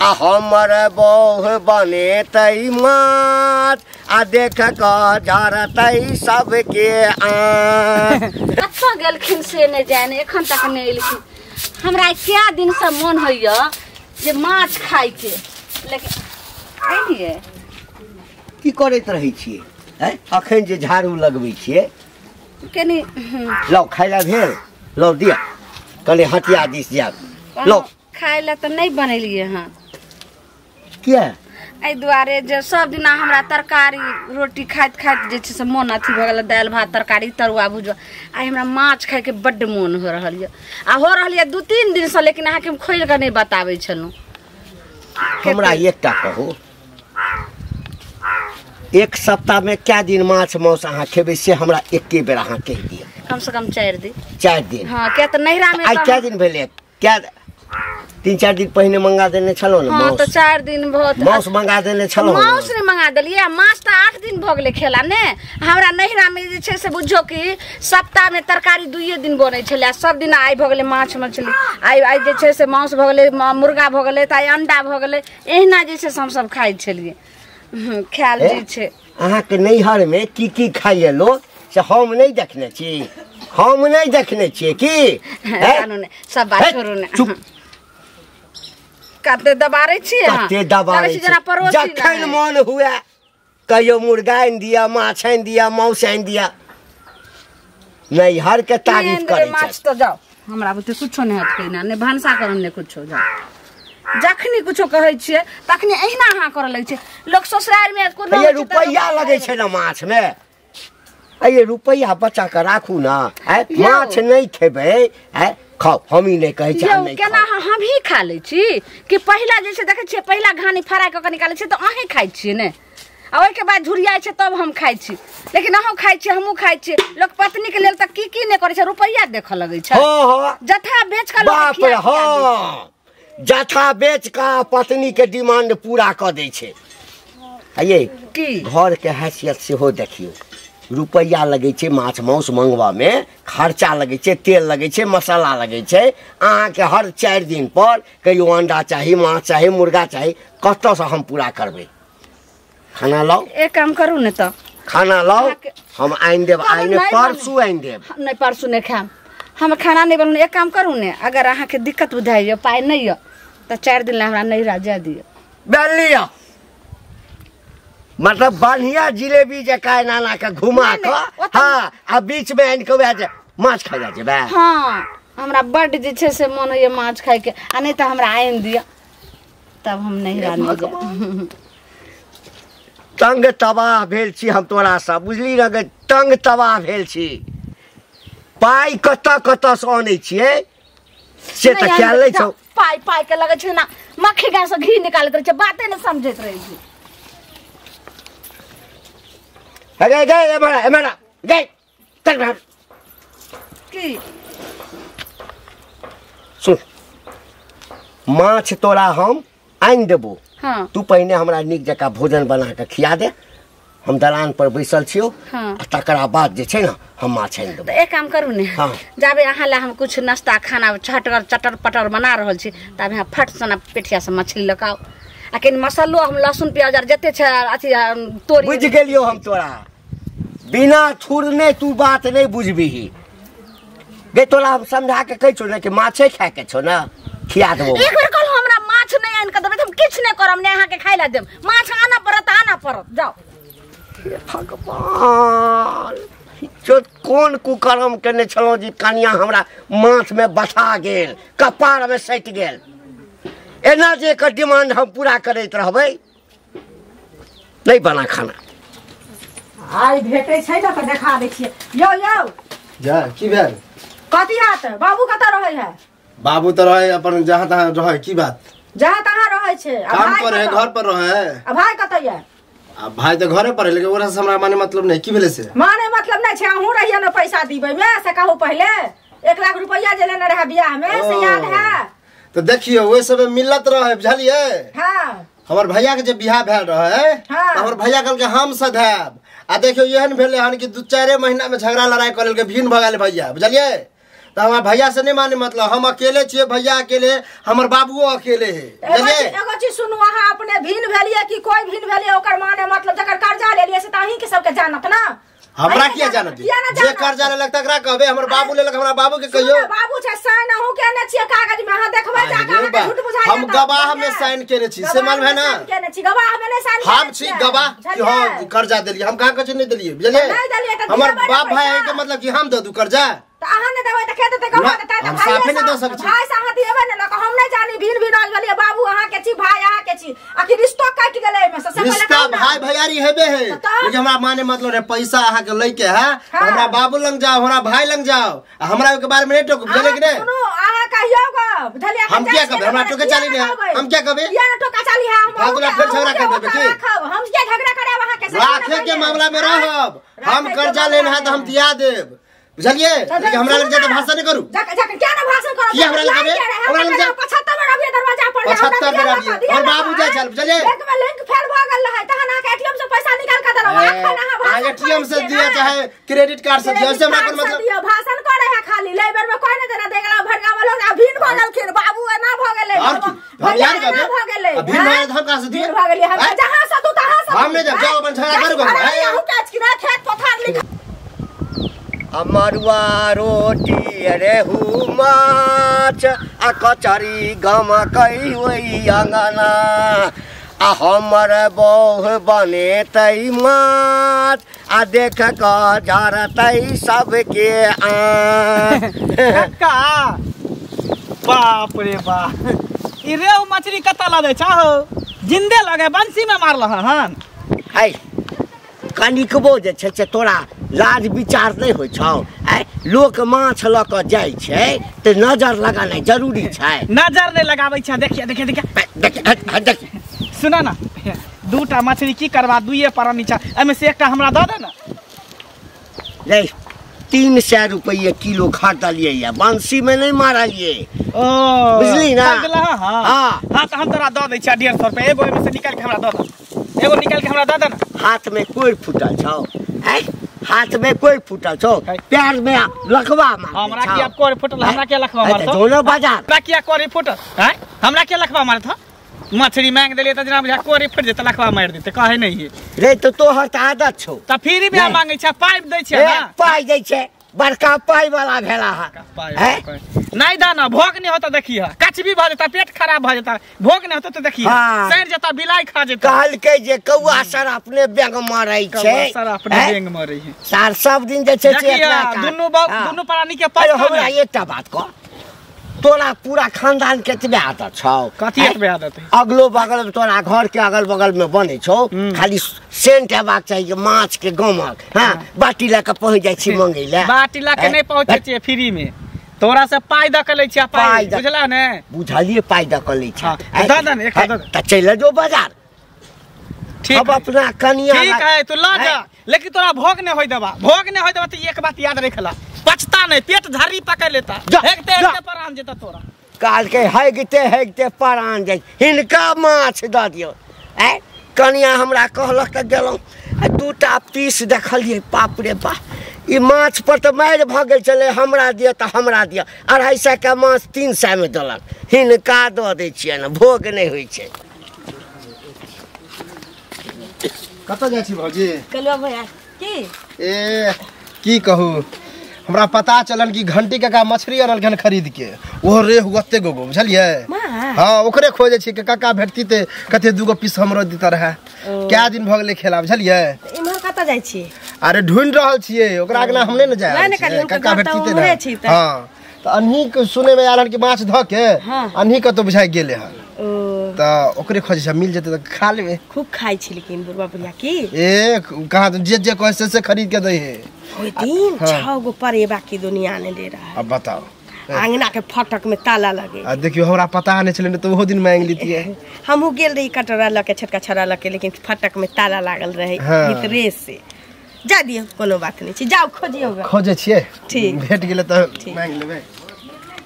आ हमर बौह बनेतै माछ आ देख कऽ झरतै सबके आँख। कतऽ गेलखिन से नहि जाने, एखन तक नहि एलखिन। हमरा कए दिनसँ मोन होइए जे माछ खाइके, लेकिन एलियै। की करैत रहै छियै हैं? अखन जे झाड़ू लगबै छियै कनि। लौ खाय लए भेल, लौ दिअ कनि हटिया दिस जायब। लौ खाय लए तऽ नहि बनेलियै हँ। किया? एहि दुआरे जे सब दिना हमरा तरकारी रोटी खाइत खाइत जे छै से मोन अथी भऽ गेल, दालि भात तरकारी तरुआ भुजुआ। आइ हमरा माछ खायके बड्ड मोन हो रहल यऽ आ हो रहल यऽ 2-3 दिनसँ, लेकिन अहाँके हम खोलि कऽ नहि बताबै छलहुँ। हमरा एकटा कहू, एक सप्ताह में क्या दिन माछ मांस अहाँ खेबै से हमरा एके बेर अहाँ कहि दिअ। कम से कम 4 दिन। 4 दिन? हाँ, क्या तऽ नैहरा में आइ क्या दिन भेलै? क्या 3-4 दिन पहिने मंगा देने छलहुँ ने? हाँ, तो 4 दिन बहुत मांस मंगा देने छलहुँ। मांस नहि मंगा देलियै, माछ तऽ 8 दिन भऽ गेलै खेला ने। हमरा नैहरा में जे छै से बुझियौ कि सप्ताह में तरकारी 2 दिन बनै छलै, आ सब दिन आइ भऽ गेलै माछ मछली, आइ आइ जे छै से मांस भऽ गेलै, मुर्गा भऽ गेलै, तऽ आइ अंडा भऽ गेलै। एहिना जे छै से हमसब खाइ छलियै। खायल जे छै। अहाँके नैहर में की की खाइए लोक से हम नहि देखने छी, हम नहि देखने छियै की? सब बात छोड़ू ने। चुप। कते दबारै छियै अहाँ? कते दबारै छियै? जखन मन हुए कहियो मुर्गा आनि दिअ, माछ आनि दिअ, मांस आनि दिअ, नैहर के तारीफ करै छै। माछ तऽ जाउ, हमरा बुते कुछो नहि हैत कहिना, नहि भनसा करम नहि कुछो। जाउ, जखनी कुछो कहै छियै तखनी एहिना अहाँ करऽ लगै छियै। लोक ससुरारि मे कोनो रुपैआ लगै छै ने माछ मे। अये रुपैआ बचा कऽ राखू ना, माछ नहि खेबै खाओ। हम ही नहि कहै छी केना हम ही खा लै छी कि पहिला जे छै देखै छियै पहिला घानी फ्राई कऽ कऽ निकालै छियै तऽ अहीँ खाइ छियै ने, आ ओहिके बाद झुरियाइ छै तब हम खाइ छी। लेकिन अहूँ खाइ छियै, हमहूँ खाइ छियै। लोक पत्नीके लेल तऽ की की नहि करै छै, रुपैआ देखऽ लगै छै। जथा बेच कऽ बाप रे, हँ जथा बेच कऽ पत्नी के डिमांड पूरा कऽ दै छै। ये की घर के हैसियत सेहो देखियौ, रुपैआ लगै छै माछ मांस मंगवा में, खर्चा लगै छै, तेल लगै छै, मसाला लगै छै। अहाँके हर 4 दिन पर कहियो अंडा चाही, माछ चाही, मुर्गा चाही, कतऽसँ हम पूरा करबै? खाना लाउ। एक काम करू ने तऽ खाना लाउ, हम आनि देब। आनि परसू आनि देब। नहि परसू नहि खायब हम, खाना नहि बनू। एक काम करू ने, अगर अहाँके दिक्कत बुझाइए, पाइ नहि यऽ तऽ 4 दिन लए हमरा नैहरा जाय दिअ। लिअ, मतलब बढ़िया जिलेबी जकाँ एना एना के घुमा कऽ, हाँ, आ बीच में आनि कऽ वएह जे माछ खाइ जाइ जेबै। हाँ, हमरा बड्ड जे छै से मोन होइए माछ खाइके, आ नहि तऽ हमरा आनि दिअ तब हम नैहरा नहि जायब। तंग तबाह भेल छी हम तोरासँ, बुझली ने गे, तंग तबाह भेल छी। पाइ कतऽ कतऽसँ अनै छियै से तऽ ख्याल नहि छौ। पाइ पाइ के लगै छै ना मक्खी गाय से घी निकालैत रहै छै, बाते नहि समझैत रहै छै। गे गे एमरा एमरा गे चल बाहर। की सुन, माछ तोरा हम आनि देबो। हाँ। तू पहिने हमरा नीक जकाँ भोजन बना कऽ खिया दे, हम दलान पर बैसल छियौ। हाँ। आ तकरा बाद जे छै ने हम माछ आनि देबो। तऽ एक काम करू ने, हाँ। जाबे अहाँ लए हम कुछ नाश्ता खाना छटर चटर पटर बना रहल छी, ताबे अहाँ फट सना पेठिया से मछली लऽ कऽ आउ। आ कनि मसल्लो हम लहसुन प्याज आर जते छै अथी तोरी। बुझि गेलियौ हम तोरा, बिना थुरने तू बात नहि बुझबिही गे। तोरा हम समझा के कहै छौ ने कि माछे खायके छौ ने, खिया देबो। एक बेर कहलहुँ हमरा माछ नहि आनि कऽ देबै तऽ हम किछु नहि करब, नहि अहाँके खाय लए देब। माछ आनऽ पड़त, आनऽ पड़त, जाउ। हे भगवान, जो कोन कुकर्म केने छलहुँ जे कनिया हमरा माछ में बसा गेल, कपार में सटि गेल। एना जे एकर डिमांड हम पूरा करैत रहबै, नहि बना खाना। आइ भेटै छै ने तऽ देखा दै छियै। यौ यौ जा, की भेल? कथी हाथ? बाबू कतऽ रहै है? बाबू तऽ रहै अपन जहाँ तहाँ रहै। की बात? जहाँ तहाँ रहै छै, काम करे है, घर पर रहै है। आ भाय कतऽ यऽ? आ भाय तऽ घरे पर है, लेकिन ओकरा से हमरा माने मतलब नहीं। की भेलै से? माने मतलब नहीं छै, अहूँ रहियै ने पैसा दिबै में, से कहू पहिले। 1 लाख रुपैआ जे लेने रहै बियाह में से याद है? तो देखियौ ओहि समय मिलत रहे, बुझलियै? हाँ। हमर भैया के जे बियाह भेल रहे, हाँ। हमर भैया कहलकै हम सधायब। आ देखियौ एहन भेलै हन कि 2-4 महीना में झगड़ा लड़ाई कऽ लेलकै, भिन्न भऽ गेलै भैया, बुझलियै? त हमरा भैया से नहीं माने मतलब हम अकेले छिए भैया अकेले हमर बाबूओ अकेले है बुझलिए। एगो चीज सुनू अहाँ अपने भिन्न भेलिए कि कोई भिन्न भेलिए ओकर माने मतलब जकर कर्जा लेलिए से त अहीं के सबके जानत ना। हमरा किया जानत जे कर्जा लेलक तकरा कहबे हमर बाबू लेलक हमरा बाबू के कहियो। बाबू छै साइन अहूं केने छिए कागज में अहाँ देखबै जाके अहाँ के झूठ बुझाइ हम गवाह में साइन केने छी से मालूम है ना। केने छी गवाह में नहीं साइन हम छी गवाह कि हां कर्जा देलिए हम कहां कछु नहीं देलिए बुझलिए। नहीं देलिए त हमर बाप भाई के मतलब कि हम दे दू कर्जा त अहाँ नहीं देबै त के देतै गवाह त हम साफे नहीं दे सकै छी। भाई से अहाँ दिएबै ने लक हम नहीं जानी भिन भिन आल गेलिए बाबू अहाँ के छी भाई अहाँ के छी आखिर रिश्तो कटि गेलै एमे से रिश्ता भाई भैयारी हेबे है लेकिन हमरा माने मतलब रे पैसा अहाँ के लई के है हमरा बाबू लंग जाओ हमरा भाई लंग जाओ हमरा के बारे में नहीं टोकू बुझलिए कि नहीं। सुनू अहाँ कहियो ग बुझलिए हम क्या कहबे हमरा टोके चाली नहीं हम क्या कहबे किया ना टोका चाली है हम फालतू फिर झगड़ा कर देबे की हम क्या झगड़ा कराब अहाँ के राखे के मामला में रहब हम कर्जा लेना है त हम दिया देब बुझलिए। लेकिन हमरा लग जाए तो भाषण नहीं करू जा जा क्या ना भाषण करू की हमरा लग हमरा लग जा 75 में रहिए दरवाजा पर 75 में रहिए और बाबू जाए चल बुझलिए। बैंक में लिंक फेल भ गेल रहै तहन अहाँ के एटीएम से पैसा निकाल के देलौ अखन अहाँ भाषण एटीएम से दिया चाहे क्रेडिट कार्ड से दिया से हमरा कोन मतलब दिया भाषण करे है खाली ले बेर में कोई नहीं देना दे गेला भड़का वाला आ भीन भ गेलखिन बाबू एना भ गेलै हम यार भ गेलै भीन भ हम कहां से दिए भीन भ गेलै हम जहां से तू तहां से हम नहीं जाओ अपन झगड़ा करू अहू के आज की ना खेत पथार लिख मरुआ रोटी रेहू माछ आ कचरी गमकै ओहि अंगना आ हमर बौह बनेतै माछ आ देख कऽ झरतै सबके आँख। कक्का बाप रे बाप ई रेहू मछली कतऽ लऽ दै छह हो जिंदे लगे बंसी में मारल हन। है कनिकबो जे छै से तोरा लाज विचार नहीं होइ छौ। लोक माछ लऽ कऽ जाइ छै तऽ नजर लगानाइ जरूरी छै। नजर नहीं लगाबै छै। देखिए देखिए देखिए देखिए सुना ना दूटा मछली की करबा दुइये प्राणी छै एहिमे से एकटा हमरा दऽ दे ना। ले 300 रुपये किलो खरीदलियै या बंसी में नहीं मारलियै ओ बुझली ना। हाँ हाँ तऽ हम तोरा दऽ दै छियै 150 रुपये एगो एहिमे से निकालि के हमरा दऽ दे एगो निकालि के हमरा दऽ दे ना। हाथ में कोई फूटल छौ हाथ में कोई फूटल छौ पैर में लखवा मार हमरा किया कोई फूटल हमरा किया लखवा मारत दोनों बाजार हमरा किया कोई फूटल हैं हमरा किया लखवा मारत मछली मांग देलिए त जना बुझा कोरी फूट जेतै लखवा मार देतै कहे नहीं है रे तो तोहर त आदत छौ त फिर भी हम मांगै छै पाइप दै छै ना पाइ दै छै बड़का पाइ वाला भेला है नहीं दाना भोग नहीं होता देखिए कचबी भ जेता पेट खराब भ जेता भोग नहीं होता तो देखिए सड़ जेता बिलाई खा जेता। कहलकै जे कौआ सर अपने बेंग मारै छै कौआ सर अपने बेंग मारै है सार सब दिन जे छै से दुनू दुनू प्राणी के पास। हमरा एकटा बात कह तोरा पूरा खानदान के एतबे आदत छौ। कथी एतबे आदत है? अगलो बगल में तोरा घर के अगल बगल में बनै छौ खाली सेंट हेबाक चाही माछ के गमक। हाँ बाटी लऽ के पहुँच जाइ छी मंगै लए। बाटी लऽ के नहीं पहुँचै छियै फ्री में तोरा से पाइ दऽ के लै छियै पाइ बुझला ने। बुझलियै पाइ दऽ के लै छै दऽ दे ने एकटा दऽ दे तऽ चलि जो बाजार। ठीक अब अपना कनिया ठीक है तू लऽ जा लेकिन तोरा भोग नहीं होय देबा भोग नहीं होय देबा तऽ एक बात याद रखला पछता नहीं पेट झाड़ी पकड़ लेता हेगते हेगते परान जेता तोरा। काल के हेगते हेगते परान जाइ हिनका माछ दऽ दियौ। आँय कनिया हमरा कहलक तऽ गेलहुँ आ दूटा पीस देखलियै बाप रे बाप ई माछ पर तऽ मारि भऽ गेल छलै हमरा दिअ तऽ हमरा दिअ 250 के माछ 300 में देलक हिनका दऽ दै छियनि भोग नहि होइ छै। कतऽ जाइ छी भौजी? कलुआ भैया की ए की कहू हमरा पता चलल कि घंटी काका मछली अनलखन खरीद के ओहो रेहू ओते गो गो बुझलियै। हाँ ओकरे खोजै छी कि काका भेटती ते कते दूगो पीस हमरो दिता रहे कै दिन भऽ गेलै खेला बुझलियै। इम्हर कतऽ जाइ छी? अरे ढूंढ रहल छियै ओकरा अगना हम नहि ने जाय काका भेटती ते ने। हाँ तऽ अन्ही के सुनै में आयल हन कि माछ धऽ के अन्ही कतौ बुझाइ गेलै हन तऽ ओकरे खोजै छै मिल जेतै तऽ खा लेबै। खूब खाइ छी लेकिन बुढ़बा बुढ़िया की ए कहाँ जे जे कहै से खरीद के दै है। ओहि दिन 6 गो परेबा की दुनिया ने ले रहा है। अब बताओ आंगना के फटक में ताला लगे। आ देखियो हमरा पता नहीं छलै त ओहो दिन मांग लीतिए। हमहू गेल रही कटोरा ल के छोटका छड़ा ल के लेकिन फटक में ताला लागल रहे भीतरे से। जा दियो कोनो बात नहीं छी जाओ खोजियो खोजे छियै ठीक भेट गेलै त मांग लेबै।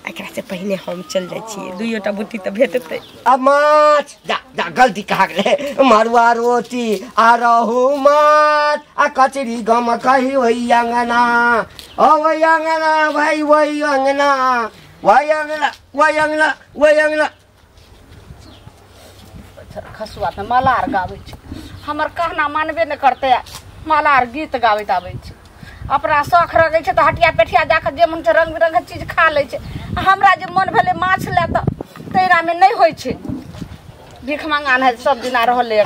एकरा से पहिने हम चल जाइ छियै दुइयोटा बुटी तऽ भेटतै। अब माछ जा जा गलती कहा गेलै। मरुआ रोटी आ रहू माछ आ कचरी गम कही वही अंगना ओ वही अंगना भाई वही अंगना वही अंगना वही अंगना वही अंगना। खसुआ तऽ मलार गाबै छै, हमर कहना मानबे नहि करतै, मलार गीत गाबैत आबै छै। अपना शौख रखै छै तऽ हटिया पेठिया जाकऽ जे मन छै रंग बिरंगके चीज खा लै छै। हमरा जे मन भेलै माछ लए तऽ तैरामे नहि होइ छै। भीख मंगान है सब दिना रहलै।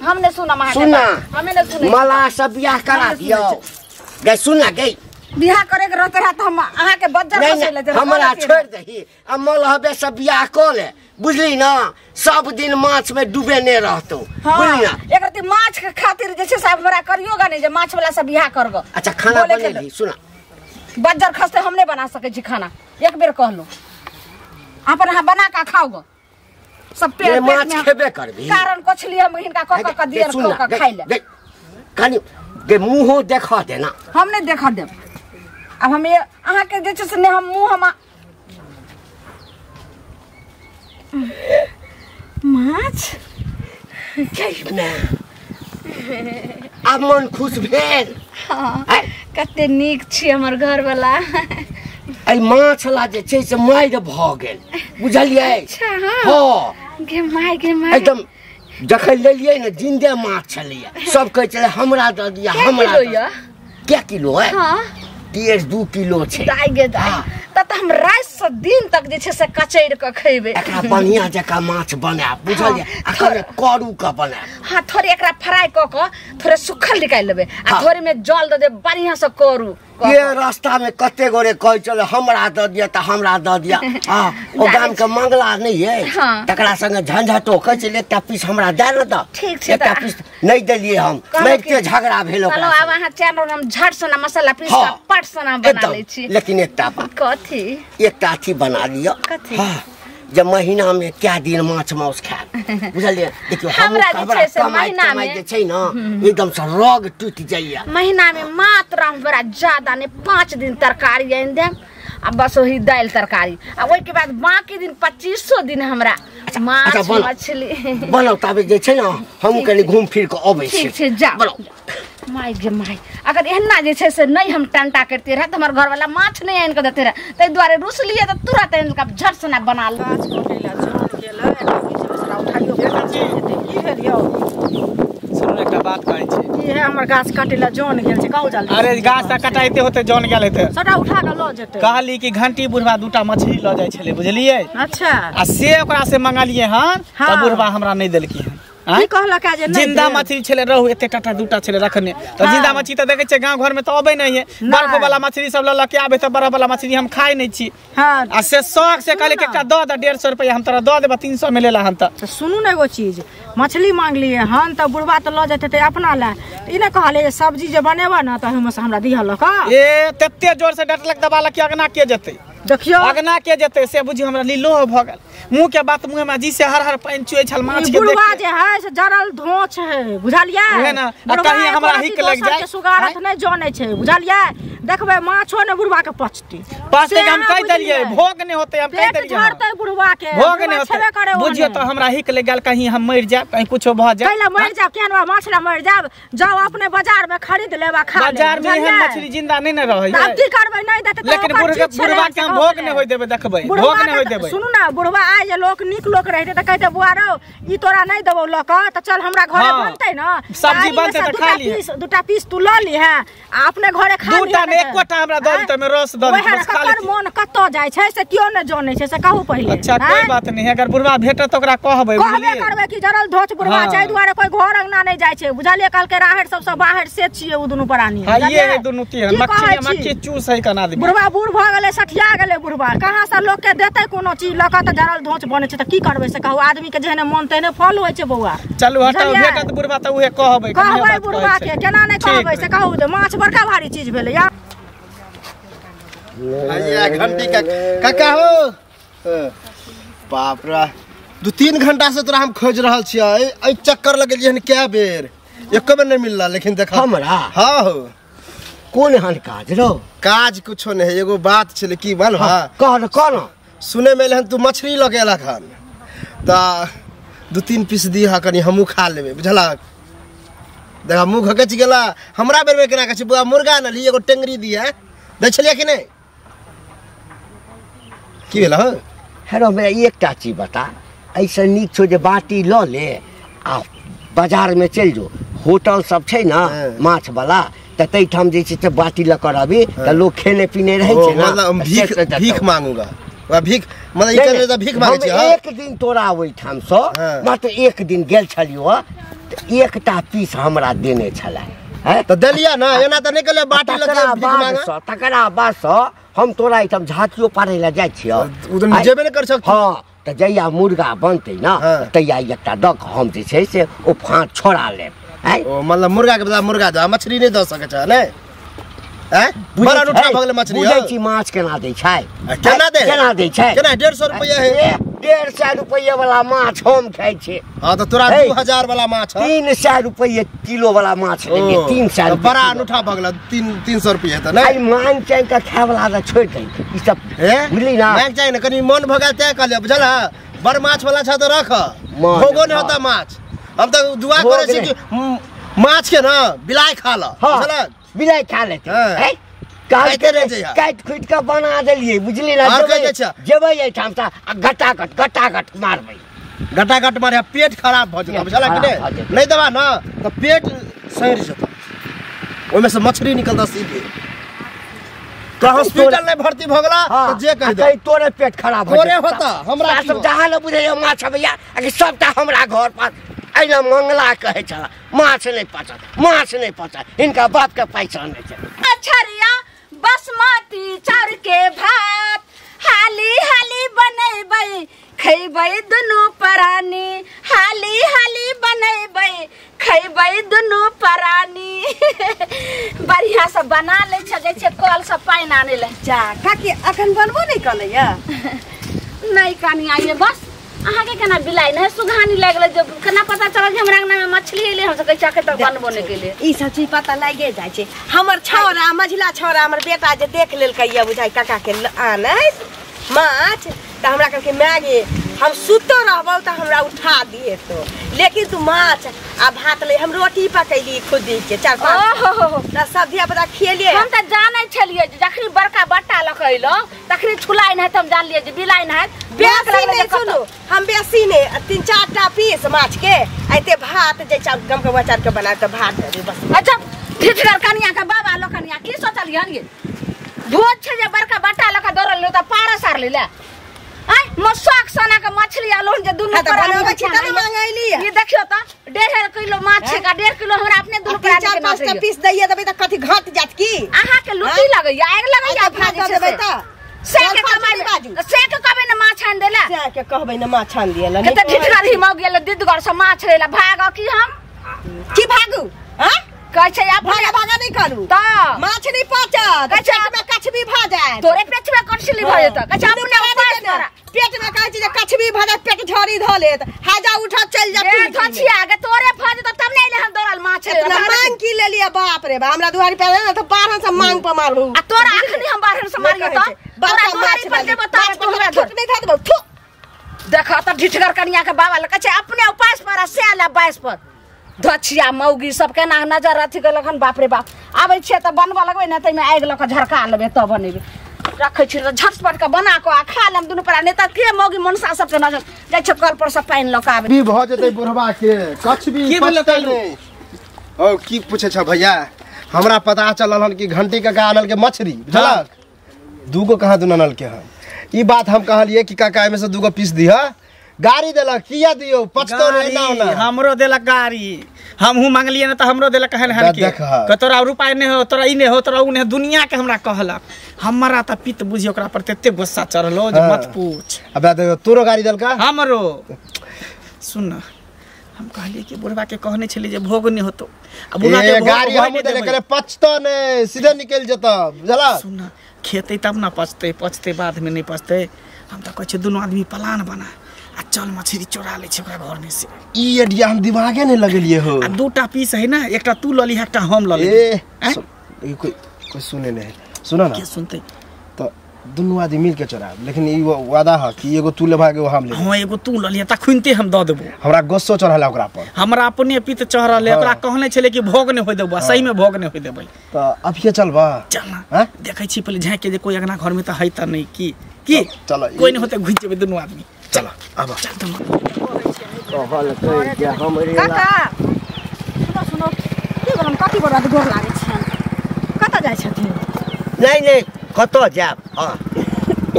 हम नहि सुनब अहाँके, हमे नहि सुनै। मलाह सब बियाह करा दियौ गै। सुन ना गै, बियाह करे के रहते रहे तऽ हम अहाँके बज्जर खसै लए हमरा छोड़ि दही आ मलहबे सब बियाह कऽ ले, बुझली ना? सब दिन माछ में डूबे नहीं रहतो। हाँ, बुझली ना? एक रति माछ के खातिर जे छै से हमरा करियोगा नहीं जे माछ वाला सब बियाह करगो। अच्छा खाना बनेली? सुना बज्जर खसते हम नहीं बना सकै छी खाना, एक बेर कहलहुँ अपन अहाँ बना के खाओ। सब पेट माछ खेबे करबी कारण कछली हम हिनका क क के दियर क के खाइ ले। कनी गे मुंहो देखा देना। हम नहीं देखा देब। अब हम ये अहाँ के जे छै से ने हम मुंह हम माछ आब मन खुश भेल। हाँ, कते नीक छी हमर घरवाला। एहि माछ ला जे छै से मारि भऽ गेल, बुझलियै? अच्छा हाँ। हाँ गे my गे my एकदम जखन लेलियै ने जिंदे माछ छलैया। सब कहै छलै हमरा दऽ दिअ हमरा। क्या किलो है? हाँ 1.5-2 किलो छै। दाइ गे दाइ, तब तऽ हम राति से दिन तक जे छै से कचैर के खेबै। एकरा बढ़िया जकाँ माछ बनायब, बुझलियै? आ कने करू के बनायब। हाँ थोड़े एकरा फ्राई कऽ के थोड़े सुखल निकालि लेबै आ थोड़े में जल दऽ देबै बढ़िया से करू। ये रास्ता में कते गोरे कहै छलै हमरा दऽ दिअ तऽ हमरा दऽ दिअ। हाँ ओ गाम के मंगला नहि है तकरा संगे झंझटो कहै छलै एकटा पीस हमरा दए ने दऽ। ठीक छै, एकटा पीस नहि देलियै हम, मारिते झगड़ा भेल ओकरा। आब अहाँ चैनल हम झट सना मसाला पीस के पट सना बना लै छी। लेकिन एकटा बात, कथी? एकटा अथी बना लिअ। कथी? हाँ जे महीना में क्या दिन माछ माउस खायब, बुझलियै? देखियौ हमरा जे छै से महीना में जे छै ना एकदम से रग टूटि जाइया। महीना में मात्र हमरा ज्यादा ने 5 दिन तरकारी आनि देब आ बस वही दालि तरकारी, आ ओहिके बाद बाकी दिन 2500 दिन हमरा माछ मछली बनाउ। ताबे जे छै ना हम कनि घूम फिर के अबै छी। ठीक छै जा बनाउ। माय गे my, अगर एहना जे छै से नहि हम टंटा करते रहे तऽ हमर घरवाला माछ नहि आनि कऽ देते रहे, ताहि दुआरे रुसलियै तऽ तुरंत आनि कऽ झट सना बना ले। गाछ कटैला जन गेलै उठाइयो की भेल यौ? सुनू एकटा बात कहै छी। की है हमर गाछ कटैला जन गेल छै, कहू जल्दी। अरे गाछ तऽ कटाइते होते जन गेल हेतै, सबटा उठा कऽ लऽ जेतै। कहली कि घंटी बुढ़वा दूटा मछली लऽ जाइ छलै, बुझलियै? अच्छा आ से ओकरा से मंगलियै हन तऽ बुढ़वा हमरा नहि देलकै हन। की कहलक जे जिंदा मछली छलै रहू एते टाटा दूटा छलै रखने। तऽ जिंदा मछली तऽ देखै छियै गाँव घर में तऽ अबै नहि है। बर्फ वाला मछली सब लऽ के आबै तऽ बर्फ वाला मछली हम खाइ नहि छी। हाँ आ से शौक से कहले कि एकटा दऽ दे 150 रुपया हम तोरा दऽ देबऽ 300 में लेला हन। तऽ सुनू ने एगो चीज, मछली मांगलियै हन तऽ बुढ़वा तऽ लऽ जेतै अपना लए, ई नहि कहलियै जे सब्जी जे बनेबऽ ने तऽ ओहिमे से हमरा दिहऽ लऽ कऽ। ए तते जोर से डटलक दबालक कि अगना के जेतै, देखियौ अगना के जेतै से बुझियौ हमरा लीलो भऽ गेल। मुँह के बात मुँह में जी से हर हर पानि चुए छल माछ के देख। बुढ़वा जे है से जरल धोछ है, बुझलियै? उहे ना, आ कहीं हमरा हिक लग जाय। सुगारत नहि जानै छै, बुझलियै? देखबै माछो ने बुढ़वा के पचतै। पचतै हम कहि देलियै, भोग नहि होतै हम कहि देलियै। झड़तै बुढ़वा के, भोग नहि होतै। बुझियौ तऽ हमरा हिक लग गेल कहीं हम मरि जायब, कहीं कुछो भऽ जाय। कैला मरि जायब? केहन माछ ला मरि जायब? जाउ अपने बाजार में खरीद लेब आ खा लेब। बाजार में एहन मछली जिंदा नहि ने रहै। आब की करबै, नहि देतै तऽ। लेकिन बुढ़वा के हम भोग नहि होय देबै, देखबै भोग नहि होय देबै। सुनू ना बुढ़वा आइ जे लोक नीक लोक रहितै तऽ कहतै बुआ रौ ई तोरा नहि देबौ लऽ कऽ, तऽ चल हमरा घरे बनतै ने सब्जी बनतै तऽ खा लिहे। दूटा पीस तू लऽ लिहे आ अपने घरे खा लिहे। दूटा ने एकोटा हमरा दऽ देतै मे रस दऽ देतै बस खा लेतै। मन कतऽ जाइ छै से केओ नहि जानै छै, से कहू पहिले। अच्छा कोई बात नहीं, अगर बुढ़वा भेटत तऽ ओकरा कहबै, कहबे करबै कि जरल धोच बुढ़वा छै, एहि दुआरे कोई घर अंगना नहि जाइ छै, बुझलियै? कहलकै राहरि सबसँ बाहर से छियै ओ दुनू प्राणी। हां ये है दुनू तीन मक्खी मक्खी चूस है कना आदमी। बुढ़वा बूढ़ भऽ गेलै, सठिया गेलै बुढ़वा, कहाँ से लोक के देतै कोनो चीज लऽ कऽ? तऽ जरल धोच बनै छै तऽ की करबै से कहू? आदमी के जेहने मन तेहने फल होइ छै बौआ। चलू हटाउ, भेटत बुढ़वा तऽ उहे कहबै, कहबै बुढ़वा के, केना नहि कहबै से कहू? जे माछ बड़का भारी चीज भेलै या। घंटी का काका हो, बाप रे 2-3 घंटा से तोरा हम खोज रहल छियै। एहि चक्कर लगेलियै हन कए बेर, एको बेर नहि मिलला। लेकिन देख हमरा। हाँ हो, कोन एहन काज रौ? काज कुछो नहीं, एगो बात छले की मालूम? हां कह न कह न। सुने में एल हन तू मछली लगे एलक हन, त 2-3 पीस दिहा कनी हमहू खा लेबै, बुझलक? देखा मुँह घकच गेला हमरा बेर में केना कहै छै बुआ मुर्गा न ली एगो टेंगरी दिया दै छलियै कि नहि? की भेल हँ? हेरो हमरा एकटा चीज बता, ऐसे नीक छौ जे बाटी लऽ ले आ बाजार में चलि जो, होटल सब छै ना माछ वाला, तऽ ताहिठाम जे छै से बाटी लऽ कऽ रहबी तऽ लोक खेने पीने रहै छै ना। मतलब भीख मांगूगा भीख, मतलब ई कहले तऽ भीख मांगै छी। एक दिन तोरा ओहिठाम सँ मात्र एक दिन गेल छलियौ तऽ एकटा पीस हमरा देने छलै। तऽ देलियै ना, एना तऽ नहि कहलियै बाटी लऽ के भीख मांगा। तकरा बाद सँ हम तोरा एहिठाम झाँकियो पारै लए जाइ छियौ। ओ तऽ जेबे नहि कर सकतौ। हँ तऽ जहिया मुर्गा बनतै ना तहिया एकटा दऽ कऽ हम जे छै से ओ फाँक छोड़ा लेब। ओ मतलब मुर्गा के बदला मुर्गा दऽ, मछली नहि दऽ सकै छ नै? बड़ा अनूठा भऽ गेलै मछली। बुझै छी माछ केना दै छै? केना दै? केना दै छै? केना 150 रुपैआ है? 150 रुपैआ वाला माछ हम खाइ छी। हाँ तऽ तोरा 2000 वाला माछ 300 रुपैआ किलो वाला माछ लेलियै, 300 रुपैआ। बड़ा अनूठा भऽ गेलै, 300 रुपैआ तऽ नै। आइ मांग चाहि कऽ खाय वाला तऽ छोड़ि दही ई सब, बुझली ना? मांग चाहि ने कनी मन भऽ गेल तैं कहलियै, बुझल है? बड़ माछ वाला छ तऽ रख, भोगो नहि होता माछ। हम तऽ दुआ करै छी कि माछ के ना बिलाइ खा ल, बुझलक? बिलाइ खा लेतै। काटि खुटि कऽ बना देलियै, बुझली ना? जेबै एहिठाम सँ आ घटाघट घटाघट मारबै, घटाघट मारे पेट खराब भऽ जेतौ, बुझलक कि नहि? नहि देबा ना तऽ पेट सड़ि जेतौ, ओहिमे से मछली निकलतौ सीधे। तोरा हॉस्पिटल नहि भर्ती भऽ गेला तऽ जे कहि दे तोरे पेट खराब तोरे होता। हमरा सब जहाँ ने बुझैया माछ अबैया सबटा हमरा घर पर एहिना मंगला कहै छला माछ नहि पचत, माछ नहि पचत, हिनका बाप के पैसा नहि छै। अछरिया बासमती चाउर के भात हाली हाली बनेबै खैबै दुनू परानी, हाली हाली बनेबै खैबै दुनू परानी। बढ़िया से बना लै छै, जाइ छै कल से पानि आनै लए। जा काकी अखन बनबो नहि कलैया? नहि कनिया ये बस अहाँके केना बिलाइ नहि सुघानी लागि गेलै, जे केना पता चलल जे हमरा अंगना में मछली एलै, हम सब कहै छै अखन तक बनबो नहि केलियै। ई सब चीज पता लागिए जाइ छै। हमर छौड़ा मझिला छौड़ा हमर बेटा जे देख लेलकै ये बुझाइ काका के आनैत माछ, तऽ हमरा कहलकै माय गे हम सुतो रहबौ तऽ हमरा उठा दिहे तो, लेकिन तू माछ आ भात ले, हम रोटी पकैली खुदी के 4-5 तऽ सब धिया पुता खियलियै। हम तऽ जानै छलियै जखनी बड़का बट्टा लऽ कऽ अयलहुँ तखनी छुलाइ नहि तऽ हम जानलियै जे बिलाइ नहि। बेसी नहि सुनू, हम बेसी नहि 3-4 टा पीस माछ के एते भात जे गमकौआ चाउर के बनायब तऽ भात देबै बस। अच्छा ठिठगर कनिया के बाबा लोकनिया की सोचलियै हन ये? भोज छै जे बड़का बट्टा लऽ कऽ दौड़ल तऽ पारस आर लै लए आइ मसुआक सोना के मछली आलो जे दुनू पर बनबै छी तब मंगैली। ई देखियो त 1.5 किलो माछ छै का 1.5 किलो हमरा अपने दुनू पर 4-5 टा पीस दैया देबै त कथि घट जात की? अहाँ के लुटी लगैया, आगि लगैया अपना जे देबै त से के कमाई से के कहबै न माछ आन देला, से के कहबै न माछ आन देला। के त ठिठगर ही मौ गेल दिदगर से माछ लेला भाग की हम की भागू? हां कहै छै अपने भागा भागा नहि करू त माछ नहि पचत, पेट में कछबी भ जायत। तोरे पेट में कछली भ जेत? कहै छै अपने उपास कर, पेट में कहै छै जे कछबी भ जायत, पेट झड़ी ध लेत, हाजा उठा चलि जा तू धछिया के तोरे भ जेत तब नहि एले हम दौड़ल माछ। इतना मांग की लेलियै बाप रे बा, हमरा दुआरी पर ने त 12 से मांग पर मारू आ तोरा अखनी हम 12 से मारियो त तोरा दुआरी पर देबो त तोरा थूक नहि ध देबो थू। देख त ढिठगर कनिया के बाबा ल कहै छै अपने उपास पर आ से ला 22 पर धछिया मौगी सब केना नजर अथी केलक हन। बाप रे बाप आबै छियै तऽ बनबऽ लगबै ने ताहिमे आगि लऽ कऽ झरका लेबै तब बनेबै। रखै छी तऽ झटपट कऽ बना कऽ आ खा लेब दुनू परा, नहि तऽ के मौगी मनसा सबके नजर जाइ छै कल पर से पानि लऽ कऽ आबै। भी भऽ जेतै बुढ़वा के कछबी पचतै नहि। ओ की पूछै छ भैया, हमरा पता चलल हन कि घंटी काका आनल के मछली, बुझलक? दूगो कहाँ दुनू आनल के हन। ई बात हम कहलियै कि काका एहिमे से दूगो पीस दिह, गाड़ी देलक किया दियो पचतो नहीं ना ना। हमरो देलक गाड़ी, हमहू मांगलिए ना त हमरो देलक कहन हन के तोरा रुपा नहीं हो, तोरा ई नहीं हो, तोरा उ नहीं, दुनिया के हमरा कहलक। हमरा त पित्त बुझी ओकरा पर तेते गुस्सा चढ़लो जे मत पूछ। अब देखो तोरो गाड़ी देलका हमरो। सुन हम कहलिए कि बुढ़वा के कहने छली जे भोग नहीं होतो, आ बुढ़वा के गाड़ी हमहू देले करे पचतो नहीं, सीधे निकल जता, बुझला? सुन खेते तब ना पचते, पचते बाद में नहीं पचते। हम त कहै छी दुनू आदमी प्लान बना आ चल मछली चोरा ले छै ओकरा घर में से। ई आइडिया हम दिमागे नहीं लगेलिए हो। आ दूटा पीस है ना, एकटा तू ल ली एकटा हम ल ली। ए कोई कोई सुने नहीं सुनो ना के सुनते तो दुनू आदमी मिल के चोराब लेकिन ई वादा है कि एगो तू लेबा एगो हम लेब। हां एगो तू ल लिया तखुनते हम the देबो। हमरा गुस्सो चढ़ल ओकरा पर हमरा अपने पित चढ़ल ओकरा कहने छले कि भोग नहीं होय देबो सही में भोग नहीं होय देबै। त अभिये चलबा चल ना देखै छी पहिले झाँक के जे कोई अगना घर में त है त नहीं की की चल कोई नहीं होते घुस जेबै दुनू आदमी। चल आब चल तुम कहल कह जे हमरे काका सुनो सुनो की बोलम कथी बड़ा गोर लागै छियन कत जाइ छथिन? नहीं नहीं कतऽ जायब। हाँ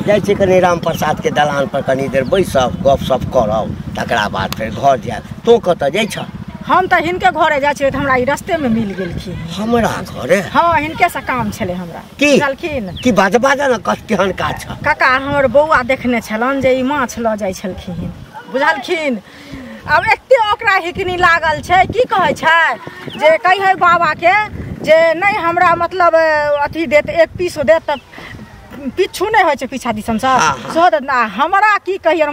जाइ छी कनि राम प्रसाद के दलान पर कनि देर बैसब गपशप करब तकरा बाद फेर घर जायब। तू कतऽ जाइ छ? हम तऽ हिनके घरे जाइ छियै तऽ हमरा ई रस्ते में मिल गेलखिन। हमरा घरे? हाँ हिनके से काम छलै हमरा। की बुझलखिन की बाज बाज न केहन काज छ? काका हमर बौआ देखने छलन जे ई माछ लऽ जाइ छलखिन बुझलखिन। आब एते ओकरा हिकनी लागल छै की कहै छै जे कहियै बाबा के जे नहीं हमरा मतलब अथी देत एक पीस देत त पिछू नहीं होइ छै पीछा दिसन से सेहो देत ना। हमरा की कहियै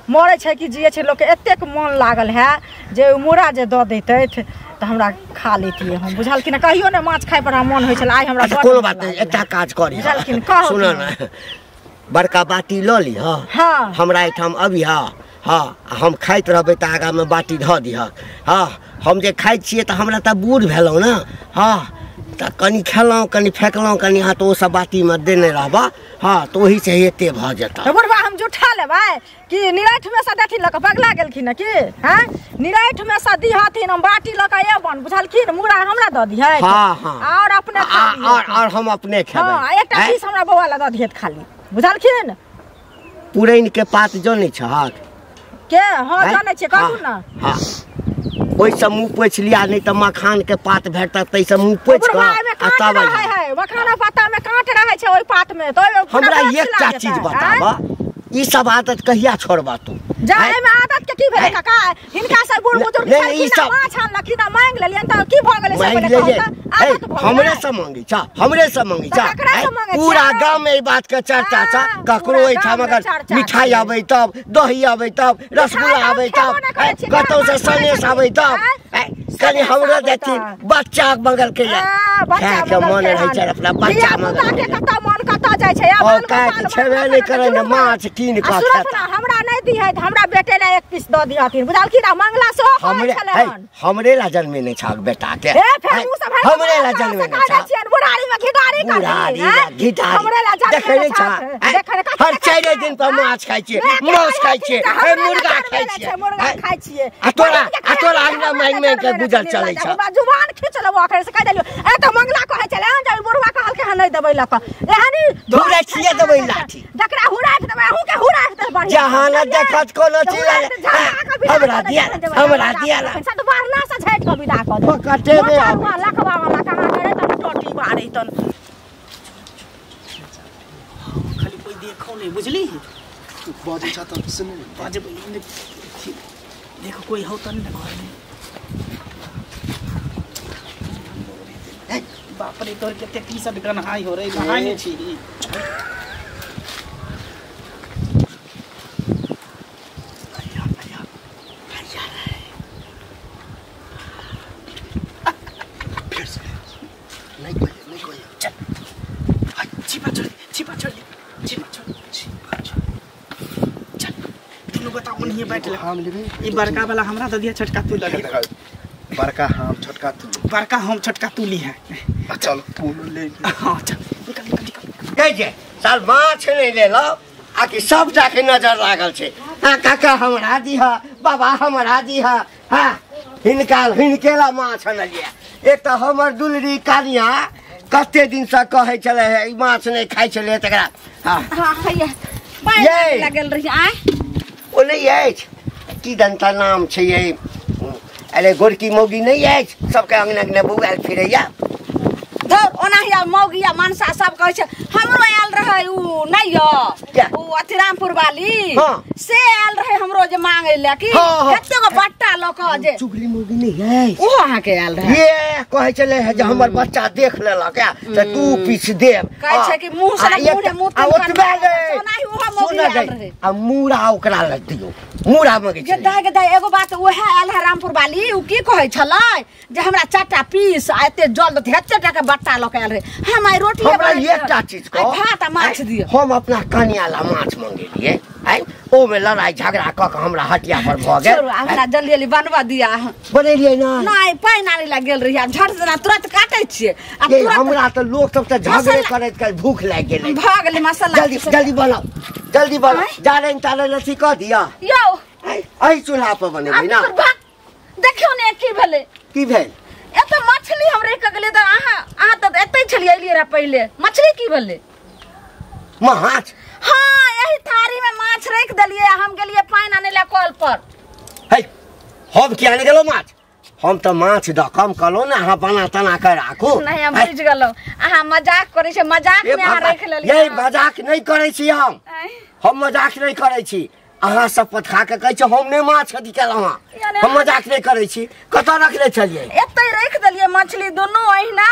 मरै छै कि जियै छै लोकके एतेक मन लागल है जे मुरा जे दऽ दैतथि तऽ हमरा खा लेतियै हम बुझलखिन। कहियो नहि माछ खाइ पर हमरा मन होइ छल आइ हमरा कोनो बात नहीं। एकटा काज करी बुझलखिन कहू सुन न बड़का बाटी लऽ लिह हाँ हमरा एहिठाम अबिह हाँ हम खाइत रहबै तऽ आगाँमे बाटी धऽ दिहक। हाँ हम जे खाइ छियै तऽ हमरा तऽ बूढ़ भेलहुँ ने। हाँ तऽ कनि खेलहुँ कनि फेकलहुँ कनि हाँ तऽ ओ सब बाटीमे देने रहबऽ हाँ तऽ ओहिसँ एते भऽ जेतऽ। बुढ़बा हम जुठा लेबै कि निराठमे सँ देथिन लऽ कऽ पगला गेलखिन की हाँ निराठमे सँ दिहथिन हम बाटी लऽ कऽ एबन बुझलखिन मुरा हमरा दऽ दिहथि। हाँ हाँ और अपने और हम अपने खेबै। हाँ एकटा पीस हमरा बौआ लए दऽ दिहथि खाली बुझलखिन। पुरैनके पात जनै छहक के? हाँ जानै छियै कहू ना। हाँ ओहिसँ मुँह पोछि लिया नहीं तऽ मखान के पात भेटत ताहिसँ मुँह पोछि कऽ आ तब है मखाना पाता में कांट रहै छै ओहि पात में तऽ हमरा एकटा चीज बताबऽ ई सब आदत कहिया छोड़बा तू? जा एहिमे आदत के की भेलै काका? हिनका से बूढ़ बुजुर्ग छलखिन माछ आनलखिन आ मांगि लेलियनि तऽ की भऽ गेलै से पहिले कहू तऽ आदत भऽ गेलै। हमरे से मांगै छ हमरे से मांगै छ पूरा गांव में ई बात के चर्चा छ। ककरो एहिठाम अगर मिठाई आबै तब दही आबै तब रसगुल्ला आबै तब कतौ से सनेस आबै तब कनि हमरो देथिन बच्चा बगल के खाय के मन रहै छै अपना बच्चा मगल के कतऽ मन कतऽ जाइ छै आ बाल गोपाल छेबे नहि करै ने माछ कीन कऽ खाता। हमरा नहि दिहथि हमरा बेटे ला एक पीस दऽ दिहथिन बुझलखिन। आ मंगला सेहो कहै छलै हन हमरे ला जन्मे नहि छाक बेटा के हमरे ला जन्मे नहि छाक बुढ़ारी में घिटारी कर हमरे ला जन्मे नहि छाक हर 4 दिन पर माछ खाइ छियै मांस खाइ छियै मुर्गा खाइ छियै मुर्गा खाइ छियै आ तोरा अंगना मांगि मांगि के गुजर चलै छ। जुबान खींच लेबो अखन से कहि देलियौ ए तऽ मंगला कहै छलै हन जे बुढ़वा कहलकै हन नहि देबै लऽ कऽ एहनी हुराठिए देबै लाठी जकरा हुराठि देबै अहूँ के हुराठि देबै बढ़िया जहाँ न देखत कोनो चीज हमरा दिया हमरा दिया सतबारना से झाटि कऽ विदा कऽ देबै कटेबे लखवा वाला कहाँ करे तन टोटी बारै तन खाली कोई देखो नहीं बुझली बाजै छ त सुन बाजबै देखो कोई हो तन न घर में। बाप रे तोर कते टी शर्ट गन्हाई हो रे नहाय नहीं छी। फिर से नहीं कोई नहीं कोई चल छिपा छोड़ छिपा छोड़ छिपा छोड़ छिपा छोड़ चल दुनू गोटा ओनहिए बैठ ले। हम लेबे ई बड़का वाला हमरा दऽ दिया छोटका तू लऽ लिया। बड़का हम छोटका तू बड़का हम छोटका तू ली है। चल तू ले। हाँ चल निकल निकल निकल। गई जे साल माछ नहीं लेलौ आ कि सब जाके नजर लागल छै। हाँ काका हमरा दिह बाबा हमरा दिह हाँ हिनका हिनके ला माछ अनलियै। एक तऽ हमर दुलरी कनिया कते दिन से कहै छलै हे ई माछ नहि खाइ छलै तकरा। हाँ हाँ हैया पानि लागल रही आय ओ नहि अछि की दंता नाम छै ये अरे गोरकी मौगी नहीं अछि सबके अंगना अंगना बौआयल फिरैया धौर ओनाही मौगी आ मनसा सब कहै छै हमरो आयल रहै। रहे उ नै यो उ अतिरामपुर वाली से आयल रहे हमरो जे मांगे ले कि कते गो बट्टा ल क जे चुगली मुगी नहीं है ओहो अहाँ के आयल रहे ये कहै छले जे हमर बच्चा देख लेलक त तू पीछ देब कहै छै कि मुंह से मुंह मुंह आ ओतबे सोनाही ओहो मौगी आयल रहे आ मूड़ा ओकरा लग दियो मूड़ा मगे जे दाय के दाय एगो बात ओहे आयल है रामपुर वाली उ की कहै छलै जे हमरा चारटा पीस आ एते जल दे एते टा के बट्टा ल के आयल रहे हम आई रोटी हमरा एकटा चीज कह भात आ माछ दियो हम अपना कनिया ला माछ मंगेलिए आइ ओ में लड़ाई झगड़ा क के हमरा हटिया पर भ गेल छोड़ू हमरा जल्दी जल्दी बनवा दिया बनेलिए ना नहीं पानि आनै ला गेल रहियै झट जना तुरंत काटै छियै आ तुरंत हमरा त लोक सब त झगड़े करैत कर भूख लागि गेलै भ गेलै मसाला जल्दी जल्दी बनाओ जल्दी बनाओ जारैन तारैन अथी क दिया यौ एहि चूल्हा पर बनेबै ना देखियौ ने की भेलै की भेल एत मछली हम रख के गेलियै त अहाँ अहाँ त एतै छलियै एलियै रह पहिले मछली की भेलै माछ हाँ यही थारी में माछ रख देलियै हम गेलियै पानि आनै ला कल पर हे हम किया ने गेलौ माछ हम त माछ द कम कहलौ ने अहाँ बना तना के राखू नहीं हम बुझि गेलौ अहाँ मजाक करै छै मजाक में अहाँ रख लेलियै ये मजाक नहीं करै छी हम मजाक नहीं करै छी अहाँ शपथ खा के कहै छी हम नहि माछ अथी केलहुँ हँ हम मजाक नहीं करै छी कतऽ रखने छलियै एतै रख देलियै मछली दुनू अहिना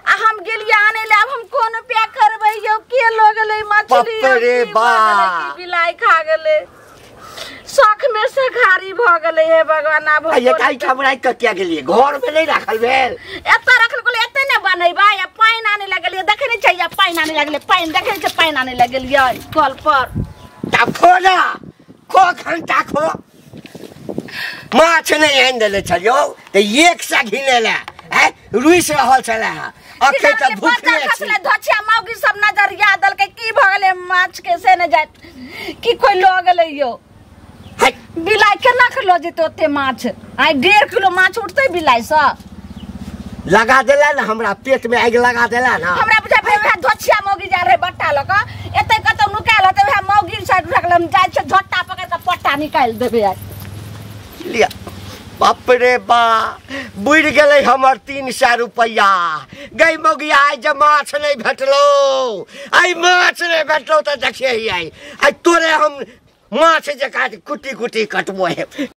आ हम गेलियै आनै ले आब हम कोन उपाय करबै यौ के लऽ गेलै मछली रे बा बिलाइ खा गेलै शौक में से घारी भ गेलै हे भगवान आब ये काई ठाम राखि के किया गेलियै घर में नहीं राखल भेल एतऽ रखल गेलै एतै ने बनेबै आ पानि आनै लगलियै देखै नहि छै पानि आनै लगलै पानि देखै नहि छै पानि आनै लगलियै कल पर तब खो ना खो घंटा खो माछ नहीं आनि देने छलियौ तऽ एक सए घिने ले आँय रुसि रहल छलै हँ अखन तऽ भूखले छी धोछिया मौगी सब नजरिया देलकै की भऽ गेलै माछ के से नहि जाइत की कोइ लऽ गेलै यौ बिलाइ केना के लऽ जेतै ओते माछ आइ 1.5 किलो माछ उठतै बिलाइ सँ लगा देला ना हमरा पेट में आगि लगा देला ना हमरा बुझा भाई वएह धोछिया मौगी जा रहे बट्टा लऽ कऽ एतै कतौ नुकायल होतै वएह मौगी साइड रखल हम जाइ छै झोटा पकड़ि कऽ पट्टा निकालि देबै आइ लिया बाप रे बा बुड़ि गेलै हमर 300 रुपैआ गई मौगी आइ जे माछ नहीं भेटलो आइ माछ नहीं भेटलो तऽ देखियै आइ आइ तोरे हम माछ जकाँ कुटी कुटी कटबो है।